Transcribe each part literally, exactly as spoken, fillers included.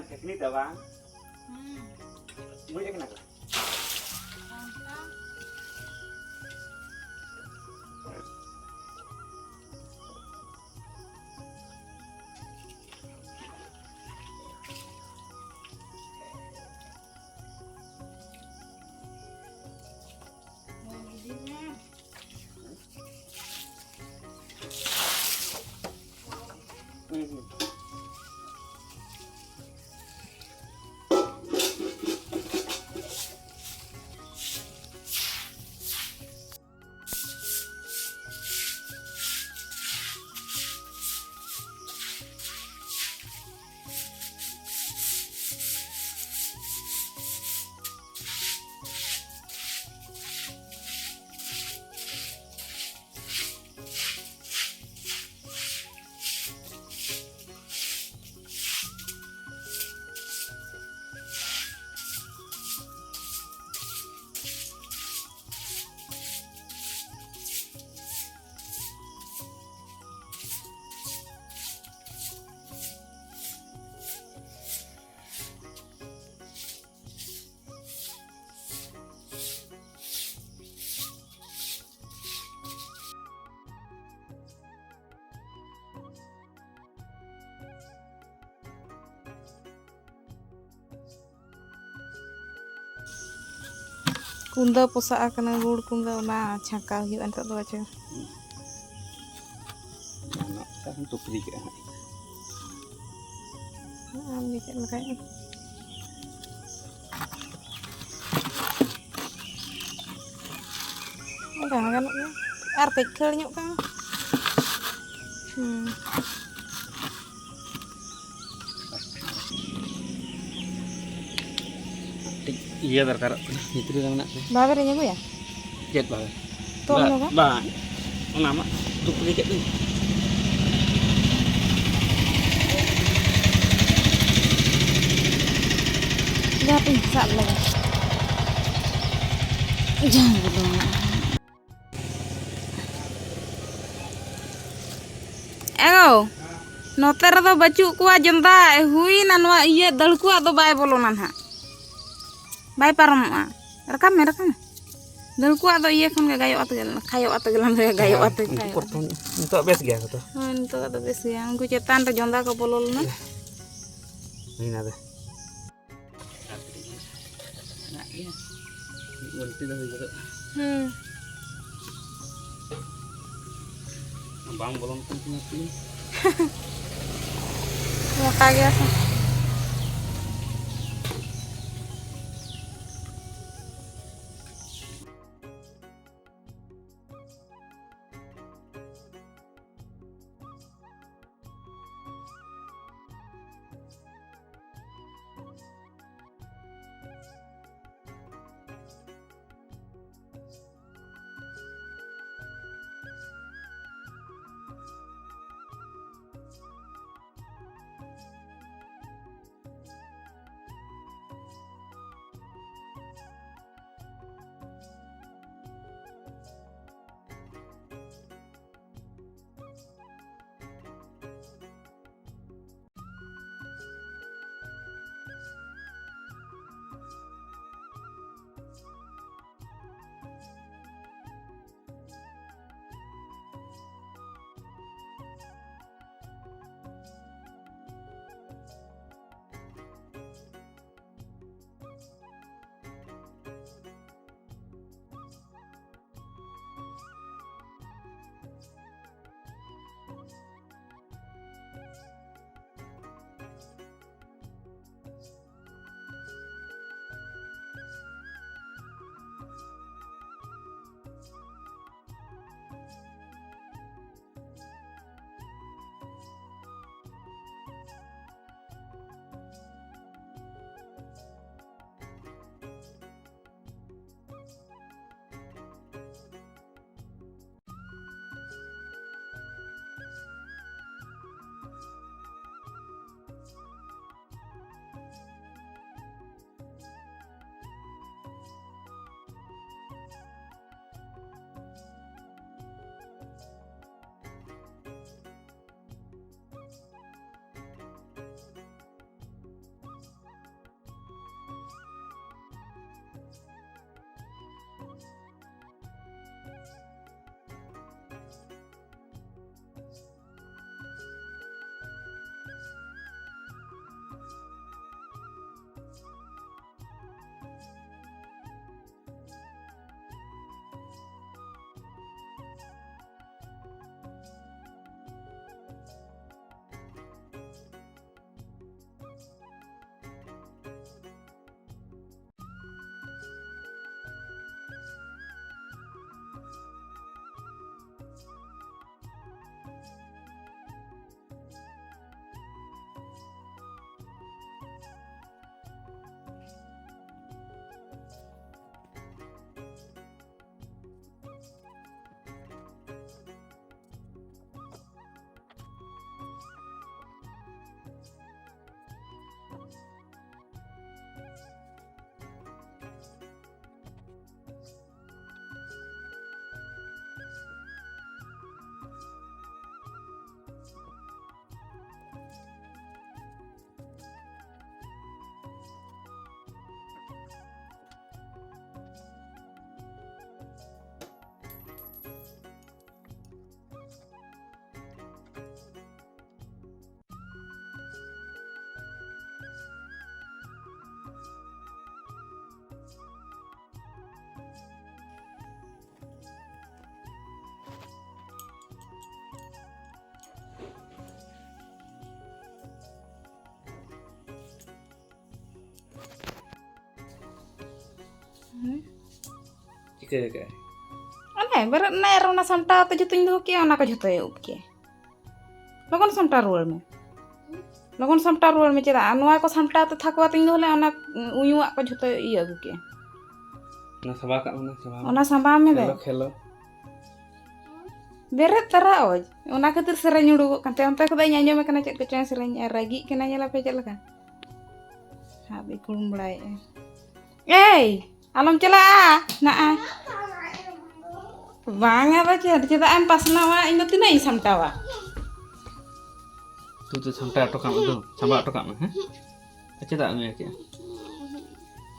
ᱪᱟᱹᱴᱱᱤ ᱫᱚ ᱵᱟᱝ? ᱦᱩᱸ᱾ ᱵᱩᱡᱽ ᱠᱟᱱᱟ ᱠᱚ? ᱚᱱᱠᱟ᱾ ᱠᱩᱸᱫᱟᱹ ᱯᱚᱥᱟᱜ ᱟᱠᱟᱱᱟ, ᱜᱩᱲ ᱠᱩᱸᱫᱟᱹ, ᱚᱱᱟ ᱪᱷᱟᱸᱠᱟᱣ ᱦᱩᱭᱩᱜᱼᱟ ᱱᱤᱛᱚᱜ ᱫᱚ᱾ ᱟᱪᱪᱷᱟ, ᱚᱱᱟ ᱛᱩᱯᱨᱤ ᱠᱟᱜᱼᱟ ᱦᱟᱸᱜ᱾ ᱟᱢ ᱜᱮ ᱪᱮᱫ ᱞᱮᱠᱟᱭ? ᱚᱱᱠᱟ ᱦᱚᱸ ᱜᱟᱱᱚᱜ ᱜᱮᱭᱟ᱾ ᱟᱨ ᱠᱟᱹᱡ ᱠᱷᱟᱹᱲ ᱧᱚᱜ ᱠᱟᱜ ᱢᱮ᱾ ᱦᱩᱸ᱾ ᱠᱟᱹᱴᱤᱡ ᱤᱭᱟᱹ ᱫᱚᱨᱠᱟᱨᱚᱜ ᱠᱟᱱᱟ, ᱵᱷᱤᱛᱨᱤ ᱨᱮ ᱢᱮᱱᱟᱜ ᱛᱮ᱾ ᱵᱟᱵᱮᱨᱤᱧ ᱟᱹᱜᱩᱭᱟ? ᱪᱮᱫ ᱵᱟᱵᱮᱨ? ᱛᱚᱞ ᱵᱟ-, ᱧᱚᱜᱟ? ᱵᱟᱝ, ᱚᱱᱟ ᱢᱟ ᱛᱩᱯᱞᱤ ᱠᱮᱫ ᱫᱚᱧ᱾ ᱡᱟᱦᱟᱸ ᱛᱤᱧ ᱥᱟᱵ ᱞᱮᱜᱮ᱾ ᱡᱟᱦᱟᱸ ᱜᱮ ᱵᱟᱝ᱾ ᱮᱜᱳ᱾ ᱱᱚᱛᱮ ᱨᱮᱫᱚ ᱵᱟᱹᱪᱩᱜ ᱠᱚᱣᱟ ᱡᱚᱸᱫᱟ᱾ ᱦᱩᱭᱱᱟ ᱱᱚᱣᱟ ᱤᱭᱟᱹ ᱫᱟᱹᱲᱠᱩᱣᱟᱜ ᱫᱚ ᱵᱟᱭ ᱵᱚᱞᱚᱱᱟ ᱱᱟᱦᱟᱜ, ᱵᱟᱭ ᱯᱟᱨᱚᱢᱚᱜᱼᱟ᱾ ᱨᱟᱠᱟᱵ ᱢᱮ, ᱨᱟᱠᱟᱵ ᱢᱮ᱾ ᱫᱟᱹᱲᱠᱩᱣᱟᱜ ᱫᱚ ᱤᱭᱟᱹ ᱠᱷᱚᱱ ᱜᱮ ᱜᱟᱭᱚᱜᱼᱟ ᱛᱮᱜᱮ, ᱠᱷᱟᱭᱚᱜᱼᱟ ᱛᱮᱜᱮ ᱞᱟᱸᱫᱟᱭᱟ, ᱜᱟᱭᱚᱜᱼᱟ ᱛᱮᱜᱮ ᱩᱱᱠᱩ ᱠᱷᱟᱭᱚᱜᱼᱟ᱾ ᱯᱨᱚᱛᱷᱚᱢ ᱱᱤᱛᱚᱜ ᱵᱮᱥ ᱜᱮᱭᱟ ᱠᱚ ᱛᱚ᱾ ᱦᱳᱭ, ᱱᱤᱛᱚᱜ ᱫᱚ ᱵᱮᱥ ᱜᱮᱭᱟ᱾ ᱩᱱᱠᱩ ᱪᱮᱛᱟᱱ ᱨᱮ ᱡᱚᱸᱫᱟ ᱠᱚ ᱵᱚᱞᱚ ᱞᱮᱱᱟ᱾ ᱦᱩᱭᱱᱟ ᱫᱮ᱾ ᱟᱨ ᱠᱟᱹᱴᱤᱡ ᱢᱮᱱᱟᱜ ᱜᱮᱭᱟ᱾ ᱢᱤᱫ ᱵᱟᱹᱞᱛᱤ ᱫᱚ ᱦᱩᱭ ᱜᱚᱫᱚᱜᱼᱟ᱾ ᱦᱩᱸ᱾ ᱵᱟᱝ ᱵᱚᱞᱚᱱ ᱠᱟᱱ ᱛᱤᱧᱟ ᱛᱤ᱾ ᱢᱚᱴᱟ ᱜᱮᱭᱟ ᱥᱮ᱾ ᱪᱤᱠᱟᱹ ᱠᱟᱜᱼᱟᱭ? ᱚᱱᱮ ᱵᱮᱨᱮᱫ ᱮᱱᱟᱭ ᱟᱨ ᱚᱱᱟ ᱥᱟᱢᱴᱟᱣ ᱛᱮ ᱡᱷᱚᱛᱚᱧ ᱫᱚᱦᱚ ᱠᱮᱜᱼᱟ, ᱚᱱᱟ ᱠᱚ ᱡᱷᱚᱛᱚᱭ ᱩᱵ ᱠᱮᱜᱼᱟ᱾ ᱞᱚᱜᱚᱱ ᱥᱟᱢᱴᱟᱣ ᱨᱩᱣᱟᱹᱲ ᱢᱮ, ᱞᱚᱜᱚᱱ ᱥᱟᱢᱴᱟᱣ ᱨᱩᱣᱟᱹᱲ ᱢᱮ᱾ ᱪᱮᱫᱟᱜ ᱱᱚᱣᱟ ᱠᱚ ᱥᱟᱢᱴᱟᱣ ᱛᱮ ᱛᱷᱟᱠᱚ ᱟᱛᱮᱧ ᱫᱚᱦᱚ ᱞᱮᱫᱼᱟ, ᱚᱱᱟ ᱩᱭᱩᱣᱟᱜ ᱠᱚ ᱡᱷᱚᱛᱚᱭ ᱤᱭᱟᱹ ᱟᱹᱜᱩ ᱠᱮᱜᱼᱟ᱾ ᱚᱱᱟ ᱥᱟᱵᱟ ᱠᱟᱜ ᱢᱮ, ᱥᱟᱵᱟ ᱢᱮ᱾ ᱚᱱᱟ ᱥᱟᱢᱵᱟᱣ ᱢᱮ ᱫᱮ᱾ ᱠᱷᱮᱞᱳ, ᱠᱷᱮᱞᱳ᱾ ᱵᱮᱨᱮᱫ ᱛᱟᱨᱟ ᱚᱡ, ᱚᱱᱟ ᱠᱷᱟᱹᱛᱤᱨ ᱥᱮᱨᱮᱧ ᱩᱰᱩᱠᱚᱜ ᱠᱟᱱ ᱛᱟᱭᱟ᱾ ᱚᱱᱛᱮ ᱠᱷᱚᱱ ᱫᱚ ᱤᱧ ᱟᱸᱡᱚᱢᱮ ᱠᱟᱱᱟ ᱪᱮᱫ ᱠᱚᱪᱚᱭ ᱥᱮᱨᱮᱧᱮᱜᱼᱟ, ᱨᱟᱹᱜᱤᱜ ᱠᱟᱱᱟ, ᱧᱮᱞᱟᱯᱮ ᱪᱮᱫ ᱞᱮᱠᱟ᱾ ᱦᱟᱯ ᱤᱠᱲᱩᱢ ᱵᱟᱲᱟᱭᱮᱜᱼᱟ᱾ ᱮᱭ, ᱟᱞᱚᱢ ᱪᱟᱞᱟᱜᱼᱟ, ᱱᱟᱜᱼᱟ᱾ ᱵᱟᱝᱟ ᱫᱚ ᱪᱮᱫ, ᱪᱮᱫᱟᱜ ᱮᱢ ᱯᱟᱥᱱᱟᱣᱟ? ᱤᱧ ᱫᱚ ᱛᱤᱱᱟᱹᱜ ᱤᱧ ᱥᱟᱢᱴᱟᱣᱟ? ᱛᱩ ᱛᱮ ᱥᱟᱢᱴᱟᱣ ᱦᱚᱴᱚ ᱠᱟᱜ ᱢᱮ, ᱫᱩ, ᱥᱟᱢᱵᱟᱣ ᱦᱚᱴᱚ ᱠᱟᱜ ᱢᱮ, ᱦᱮᱸ? ᱪᱮᱫᱟᱜ ᱮᱢ ᱤᱭᱟᱹ ᱠᱮᱜᱼᱟ?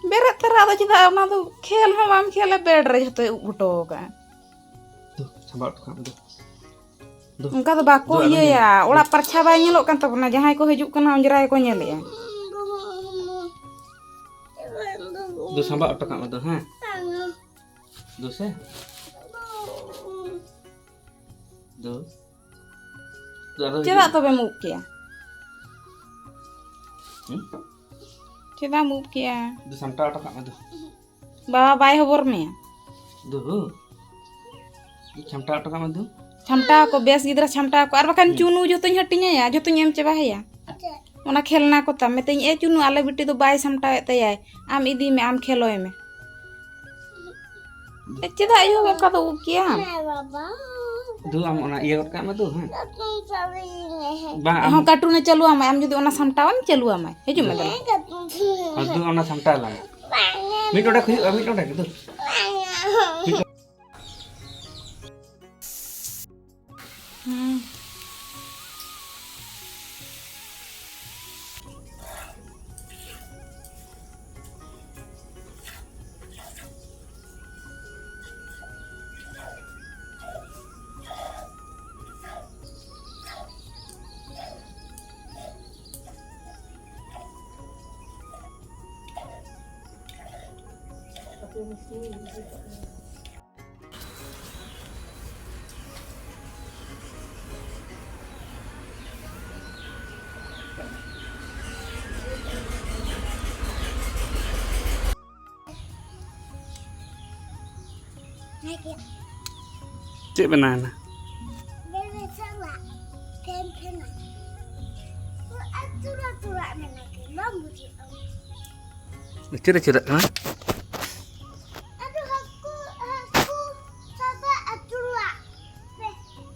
ᱵᱮᱨᱮᱫ ᱛᱚᱨᱟ ᱟᱫᱚ ᱪᱮᱫᱟᱜ ᱚᱱᱟ ᱫᱚ ᱠᱷᱮᱞ ᱦᱚᱸ ᱵᱟᱢ ᱠᱷᱮᱞᱟ, ᱵᱮᱰ ᱨᱮ ᱡᱷᱚᱛᱚᱭ ᱩᱵ ᱦᱚᱴᱚ ᱟᱠᱟᱜᱼᱟ᱾ ᱫᱩ, ᱥᱟᱢᱵᱟᱣ ᱦᱚᱴᱚ ᱠᱟᱜ ᱢᱮ, ᱫᱩ᱾ ᱫᱩ᱾ ᱚᱱᱠᱟ ᱫᱚ ᱵᱟᱠᱚ ᱫᱩ, ᱟᱞᱚᱢ ᱤᱭᱟᱹᱭᱟ, ᱧᱮᱞᱟ᱾ ᱚᱲᱟᱜ ᱫᱩ᱾ ᱯᱟᱨᱪᱷᱟ ᱵᱟᱭ ᱧᱮᱞᱚᱜ ᱠᱟᱱ ᱛᱟᱵᱚᱱᱟ, ᱡᱟᱦᱟᱸᱭ ᱠᱚ ᱦᱤᱡᱩᱜ ᱠᱟᱱᱟ ᱚᱸᱡᱽᱨᱟ ᱜᱮᱠᱚ ᱧᱮᱞᱮᱜᱼᱟ᱾ ᱫᱩ, ᱥᱟᱢᱵᱟᱣ ᱦᱚᱴᱚ ᱠᱟᱜ ᱢᱮ, ᱫᱩ, ᱦᱮᱸ? ᱫᱩ ᱥᱮ? ᱫᱩ᱾ ᱫᱩ, ᱟᱨᱚ ᱪᱮᱫᱟᱜ ᱦᱤᱡᱩᱜ ᱢᱮ᱾ ᱛᱚᱵᱮᱢ ᱩᱵ ᱠᱮᱜᱼᱟ? ᱦᱩᱸ? ᱪᱮᱫᱟᱜ ᱮᱢ ᱩᱵ ᱠᱮᱜᱼᱟ? ᱫᱩ, ᱥᱟᱢᱴᱟᱣ ᱦᱚᱴᱚ ᱠᱟᱜ ᱢᱮ, ᱫᱩ᱾ ᱵᱟᱵᱟ ᱵᱟᱭ ᱦᱚᱵᱚᱨ ᱢᱮᱭᱟ᱾ ᱫᱩ, ᱥᱟᱢᱴᱟᱣ ᱦᱚᱴᱚ ᱠᱟᱜ ᱢᱮ, ᱫᱩ᱾ ᱥᱟᱢᱴᱟᱣ ᱠᱚ, ᱵᱮᱥ ᱜᱤᱫᱽᱨᱟᱹ ᱥᱟᱢᱴᱟᱣ ᱠᱚ, ᱟᱨ ᱵᱟᱠᱷᱟᱱ ᱦᱩᱸ᱾ ᱪᱩᱱᱩ ᱡᱷᱚᱛᱚᱧ ᱦᱟᱹᱴᱤᱧ ᱟᱭᱟ, ᱡᱷᱚᱛᱚᱧ ᱮᱢ ᱪᱟᱵᱟ ᱟᱭᱟ᱾ ᱚᱱᱟ ᱠᱷᱮᱞᱱᱟ ᱠᱚ ᱛᱟᱢ, ᱢᱮᱛᱟᱹᱧ, "ᱮ ᱪᱩᱱᱩ, ᱟᱞᱮ ᱵᱤᱴᱤ ᱫᱚ ᱵᱟᱭ ᱥᱟᱢᱴᱟᱣᱮᱫ ᱛᱟᱭᱟᱭ, ᱟᱢ ᱤᱫᱤᱭ ᱢᱮ, ᱟᱢ ᱠᱷᱮᱞᱚᱭ ᱢᱮ᱾" ᱮ, ᱪᱮᱫᱟᱜ ᱟᱭᱳ ᱚᱱᱠᱟ ᱫᱚ ᱩᱵ ᱠᱮᱜᱼᱟᱢ? ᱫᱩ, ᱟᱢ ᱚᱱᱟ ᱤᱭᱟᱹ ᱜᱚᱫ ᱠᱟᱜ ᱢᱮ, ᱫᱩ, ᱦᱮᱸ᱾ ᱵᱟᱝ, ᱟᱢ ᱦᱚᱸ ᱠᱟᱨᱴᱩᱱᱮ ᱪᱟᱹᱞᱩ ᱟᱢᱟᱭ, ᱟᱢ ᱡᱩᱫᱤ ᱚᱱᱟ ᱥᱟᱢᱴᱟᱣᱟᱢ, ᱪᱟᱹᱞᱩ ᱟᱢᱟᱭ᱾ ᱦᱤᱡᱩᱜ ᱢᱮ, ᱫᱩ᱾ ᱦᱮᱸ, ᱫᱩ, ᱚᱱᱟ ᱥᱟᱢᱴᱟᱣ ᱞᱟᱝ᱾ ᱢᱤᱫ ᱰᱚᱸᱰᱮᱠ ᱦᱩᱭᱩᱜᱼᱟ, ᱢᱤᱫ ᱰᱚᱸᱰᱮᱠ, ᱫᱩ᱾ ᱢᱤᱫ ᱰᱚᱸᱰᱮᱠ᱾ ᱦᱩᱸ᱾ ᱪᱮᱫ ᱵᱮᱱᱟᱣ ᱮᱱᱟ? ᱵᱮᱵᱮ ᱥᱟᱞᱟᱜ ᱯᱷᱮᱱ ᱯᱷᱮᱱᱟ᱾ ᱟᱹᱪᱩᱨ ᱟᱹᱪᱩᱨᱟᱜ ᱢᱮᱱᱟ ᱠᱤ, ᱵᱟᱢ ᱵᱩᱡᱷᱟᱹᱣᱟ? ᱪᱮᱫ ᱮ ᱪᱮᱫᱟᱜ ᱠᱟᱱᱟ? ᱟᱫᱚ ᱦᱟᱹᱠᱩ, ᱦᱟᱹᱠᱩ ᱥᱟᱵ ᱟᱹᱪᱩᱨᱟᱜ ᱯᱮ᱾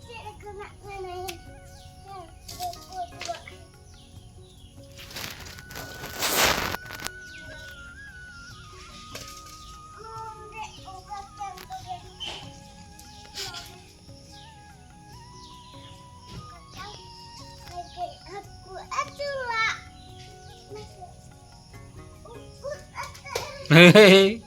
ᱪᱮᱫ ᱞᱮᱠᱟᱱᱟᱜ ᱢᱮᱱᱟᱭᱟ? ᱦᱮᱸ, ᱦᱟᱹᱠᱩ ᱟᱹᱪᱩᱨᱟᱜ᱾ Hey.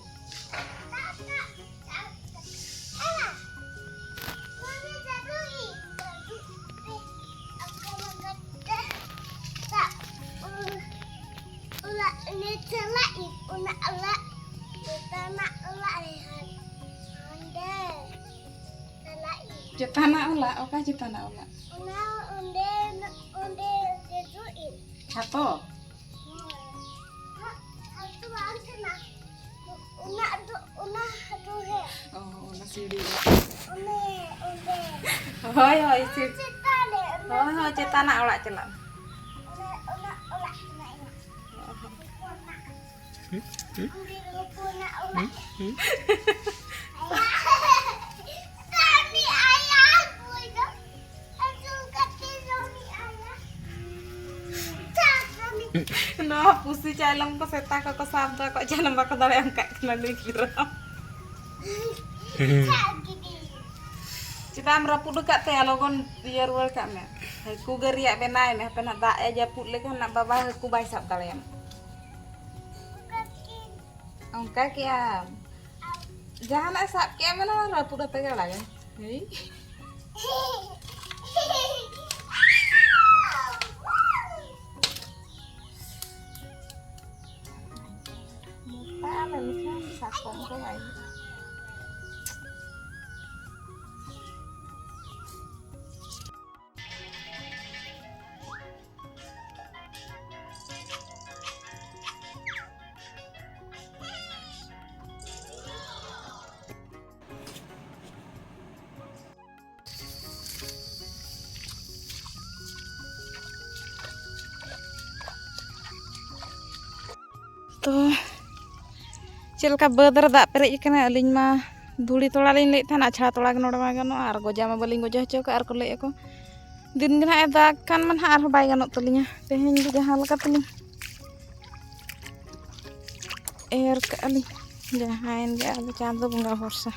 ᱚᱲᱟᱜ ᱞᱮ ᱪᱟᱞᱟᱜ ᱤᱧ, ᱚᱱᱟ ᱚᱲᱟᱜ, ᱪᱮᱛᱟᱱᱟᱜ ᱚᱲᱟᱜ ᱨᱮ ᱦᱟᱱ-, ᱦᱟᱸᱰᱮ ᱪᱟᱞᱟᱜ ᱤᱧ᱾ ᱪᱮᱛᱟᱱᱟᱜ ᱚᱲᱟᱜ? ᱚᱠᱟ ᱪᱮᱛᱟᱱᱟᱜ ᱚᱲᱟᱜ? ᱚᱱᱟ ᱚᱸᱰᱮ, ᱚᱸᱰᱮ ᱫᱮᱡᱚᱜ ᱤᱧ᱾ ᱪᱷᱟᱛᱚ? ᱦᱳᱭ᱾ ᱦᱟᱸᱜ, ᱪᱷᱟᱛᱚ ᱵᱟᱝ ᱠᱟᱱᱟ᱾ ᱚᱱᱟ ᱫᱚ, ᱚᱱᱟ ᱫᱚ ᱦᱮᱸ᱾ ᱚ, ᱚᱱᱟ ᱥᱤᱲᱤ ᱚᱲᱟᱜ᱾ ᱚᱱᱮ, ᱚᱸᱰᱮ᱾ ᱦᱳᱭ, ᱦᱳᱭ, ᱥᱤᱲ-, ᱪᱮᱛᱟᱱ ᱨᱮ, ᱚᱱᱟ ᱦᱳᱭ, ᱦᱳᱭ, ᱪᱮᱛᱟᱱ ᱪᱮᱛᱟᱱᱟᱜ ᱚᱲᱟᱜ ᱪᱟᱞᱟᱜ ᱢᱮ᱾ ᱚᱱᱟ, ᱚᱱᱟ ᱚᱲᱟᱜ ᱠᱟᱱᱟ ᱤᱧᱟᱹᱜ᱾ ᱦᱩᱸ? ᱦᱩᱸ? ᱠᱩᱲᱤ ᱦᱚᱯᱚᱱᱟᱜ ᱚᱲᱟᱜ᱾ ᱦᱩᱸ? ᱦᱩᱸ? ᱥᱟᱢᱤ ᱟᱭᱟ ᱵᱩᱭ ᱫᱚ᱾ ᱟᱹᱪᱩᱨ ᱠᱟᱛᱮ ᱥᱟᱢᱤ ᱟᱭᱟ᱾ ᱥᱟᱢᱤ᱾ ᱱᱚᱣᱟ ᱯᱩᱥᱤ ᱪᱟᱭᱞᱚᱢ ᱠᱚ ᱥᱮᱛᱟ ᱠᱚᱠᱚ ᱥᱟᱵ ᱫᱟ, ᱟᱠᱚᱣᱟᱜ ᱡᱟᱱᱟᱢ ᱵᱟᱠᱚ ᱫᱟᱲᱮᱭᱟᱜ ᱚᱱᱠᱟᱜ ᱠᱟᱱᱟ ᱱᱩᱭ ᱜᱤᱫᱽᱨᱟᱹ᱾ ᱪᱮᱫᱟᱜ ᱮᱢ ᱨᱟᱹᱯᱩᱫ ᱟᱠᱟᱫ ᱛᱟᱭᱟ? ᱞᱚᱜᱚᱱ ᱤᱭᱟᱹ ᱨᱩᱣᱟᱹᱲ ᱠᱟᱜ ᱢᱮ᱾ ᱦᱟᱹᱠᱩ ᱜᱟᱹᱨᱤᱭᱟᱜ ᱵᱮᱱᱟᱣ ᱢᱮ᱾ ᱦᱟᱯᱮ ᱱᱟᱜ ᱫᱟᱜ ᱮ ᱡᱟᱹᱯᱩᱫ ᱞᱮᱠᱷᱟᱱ ᱱᱟᱜ ᱵᱟᱵᱟ ᱦᱟᱹᱠᱩ ᱵᱟᱭ ᱥᱟᱵ ᱫᱟᱲᱮᱭᱟᱢᱟ᱾ ᱚᱱᱠᱟ ᱠᱮᱜ ᱟᱢ᱾ ᱡᱟᱦᱟᱱᱟᱜ ᱮ ᱥᱟᱵ ᱠᱮᱜ ᱟᱢ ᱢᱟᱱᱮ ᱚᱱᱟ ᱨᱟᱹᱯᱩᱫ ᱟᱛᱮ ᱜᱮ ᱟᱲᱟᱜᱟᱭ᱾ ᱦᱮᱸ᱾ ᱢᱚᱴᱟ ᱞᱮᱱᱠᱷᱟᱱ ᱥᱟᱠᱚᱢ ᱠᱚ ᱵᱟᱭ ᱦᱩᱭᱩᱜᱼᱟ᱾ ᱛᱚ ᱪᱮᱫ ᱞᱮᱠᱟ ᱵᱟᱹᱫᱽ ᱨᱮ ᱫᱟᱜ ᱯᱮᱨᱮᱡ ᱟᱠᱟᱱᱟ᱾ ᱟᱹᱞᱤᱧ ᱢᱟ ᱫᱷᱩᱲᱤ ᱛᱚᱲᱟ ᱞᱤᱧ ᱞᱟᱹᱭᱮᱫ ᱛᱟᱦᱮᱱᱟ, ᱟᱪᱷᱲᱟ ᱛᱚᱲᱟ ᱜᱮ ᱱᱚᱰᱮ ᱢᱟ ᱜᱟᱱᱚᱜᱼᱟ, ᱟᱨ ᱜᱚᱡᱟ ᱢᱟ ᱵᱟᱹᱞᱤᱧ ᱜᱚᱡᱟ ᱦᱚᱪᱚ ᱠᱟᱜᱼᱟ᱾ ᱟᱨ ᱠᱚ ᱞᱟᱹᱭᱮᱫᱼᱟ ᱠᱚ ᱫᱤᱱ ᱜᱮ ᱱᱟᱦᱟᱜ ᱮ ᱫᱟᱜᱽ ᱠᱷᱟᱱ ᱢᱟ ᱱᱟᱦᱟᱜ ᱟᱨᱦᱚᱸ ᱵᱟᱭ ᱜᱟᱱᱚᱜ ᱛᱟᱹᱞᱤᱧᱟ᱾ ᱛᱮᱦᱮᱧ ᱫᱚ ᱡᱟᱦᱟᱸ ᱞᱮᱠᱟ ᱛᱮᱞᱤᱧ ᱮᱨ ᱠᱟᱜᱼᱟ ᱞᱤᱧ, ᱡᱟᱦᱟᱸᱭᱮᱱ ᱜᱮ ᱟᱫᱚ ᱪᱟᱸᱫᱚ ᱵᱚᱸᱜᱟ ᱵᱷᱚᱨᱥᱟ᱾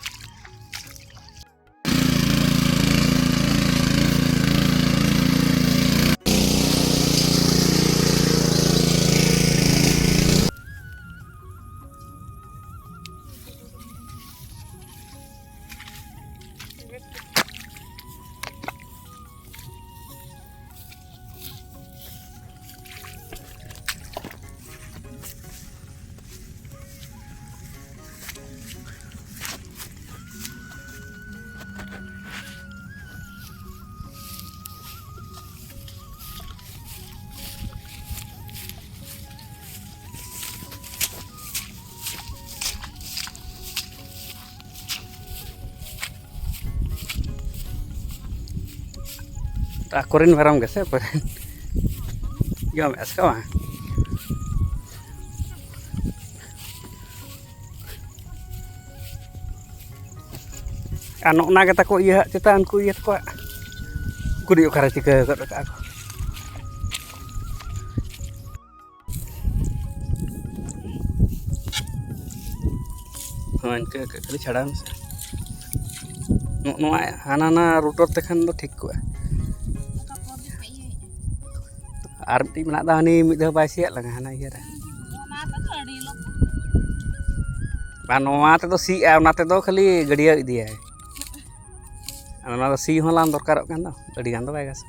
ᱟᱠᱚᱨᱮᱱ ᱢᱮᱨᱚᱢ ᱜᱮᱥᱮ ᱚᱠᱚᱭ ᱨᱮᱱ? ᱡᱚᱢᱮᱫᱼᱟ ᱥᱮ ᱵᱟᱝ? ᱟᱨ ᱱᱚᱜᱼᱚ ᱱᱟ ᱜᱮ ᱛᱟᱠᱚ ᱤᱭᱟᱹ ᱦᱟᱸᱜ ᱪᱮᱛᱟᱱ ᱩᱱᱠᱩ ᱤᱭᱟᱹ ᱛᱟᱠᱚᱣᱟᱜ ᱠᱩᱲᱤ ᱚᱠᱟᱨᱮ ᱪᱤᱠᱟᱹ ᱜᱚᱫ ᱠᱟᱜᱼᱟ ᱠᱚ᱾ ᱦᱳᱭ, ᱤᱱᱠᱟᱹ ᱤᱱᱠᱟᱹ ᱠᱷᱟᱹᱞᱤ ᱪᱷᱟᱲᱟᱣ ᱢᱮᱥᱮ᱾ ᱱᱚᱜᱼᱚ ᱱᱚᱣᱟ ᱦᱟᱱᱟ ᱱᱟ ᱨᱩᱴᱚᱨ ᱛᱮᱠᱷᱟᱱ ᱫᱚ ᱴᱷᱤᱠ ᱠᱚᱜᱼᱟ᱾ ᱟᱨ ᱢᱤᱫᱴᱤᱡ ᱢᱮᱱᱟᱜ ᱫᱚ, ᱦᱟᱹᱱᱤ ᱢᱤᱫ ᱫᱷᱟᱣ ᱵᱟᱭ ᱥᱤᱭᱟᱫ ᱞᱟᱝᱟ ᱦᱟᱱᱟ ᱤᱭᱟᱹ ᱨᱮ? ᱟᱨ ᱱᱚᱣᱟ ᱛᱮᱫᱚ ᱥᱤᱜᱼᱟ, ᱚᱱᱟ ᱛᱮᱫᱚ ᱠᱷᱟᱹᱞᱤ ᱜᱟᱹᱰᱭᱟᱹ ᱤᱫᱤᱭᱟᱭ᱾ ᱟᱫᱚ ᱱᱚᱣᱟ ᱫᱚ ᱥᱤ ᱦᱚᱸ ᱞᱟᱝ ᱫᱚᱨᱠᱟᱨᱚᱜ ᱠᱟᱱ ᱫᱚ, ᱟᱹᱰᱤ ᱜᱟᱱ ᱫᱚ ᱵᱟᱭ ᱜᱷᱟᱥᱟ᱾